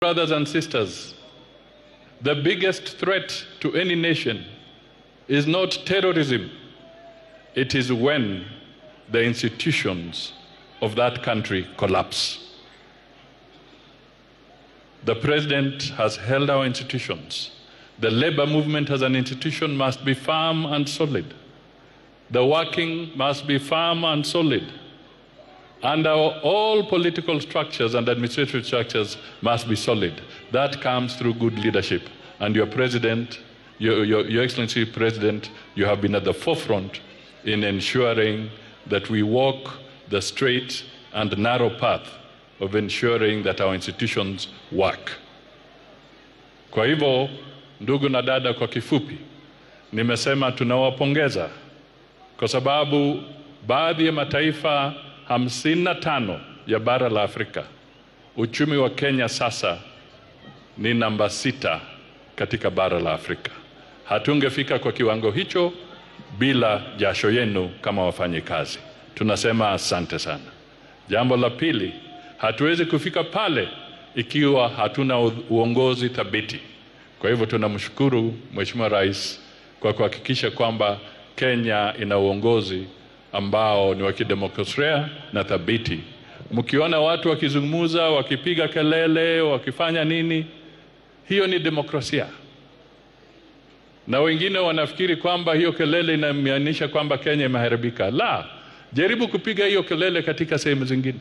Brothers and sisters, the biggest threat to any nation is not terrorism. It is when the institutions of that country collapse. The president has held our institutions. The labor movement as an institution must be firm and solid. The working must be firm and solid. And our all political structures and administrative structures must be solid. That comes through good leadership. And your president, your Excellency President, you have been at the forefront in ensuring that we walk the straight and narrow path of ensuring that our institutions work. Kwa hivyo, ndugu na dada, kwa kifupi, nimesema tunawapongeza kwa sababu baadhi ya mataifa 55 ya bara la Afrika, uchumi wa Kenya sasa ni namba 6 katika bara la Afrika. Hatungefika kwa kiwango hicho bila jasho yenu kama wafanyikazi. Tunasema asante sana. Jambo la pili, hatuwezi kufika pale ikiwa hatuna uongozi thabiti. Kwa hivyo tunamshukuru Mheshimiwa Rais kwa kuhakikisha kwamba Kenya ina uongozi ambao ni wa kidemokrasia na thabiti. Mkiona watu wakizungumza, wakipiga kelele, wakifanya nini, hiyo ni demokrasia. Na wengine wanafikiri kwamba hiyo kelele inamaanisha kwamba Kenya imeharibika. La, jaribu kupiga hiyo kelele katika sehemu zingine.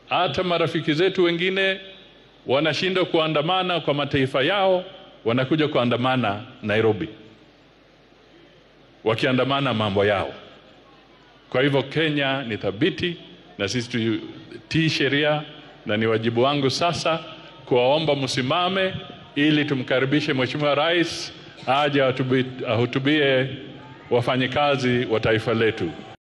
Hata marafiki zetu wengine wanashindwa kuandamana kwa mataifa yao, wanakuja kuandamana Nairobi, wakiandamana mambo yao. Kwa hivyo Kenya ni thabiti na sisi tutii sheria, na ni wajibu wangu sasa kuwaomba msimame ili tumkaribishe Mheshimiwa Rais aje ahutubie wafanyikazi wa taifa letu.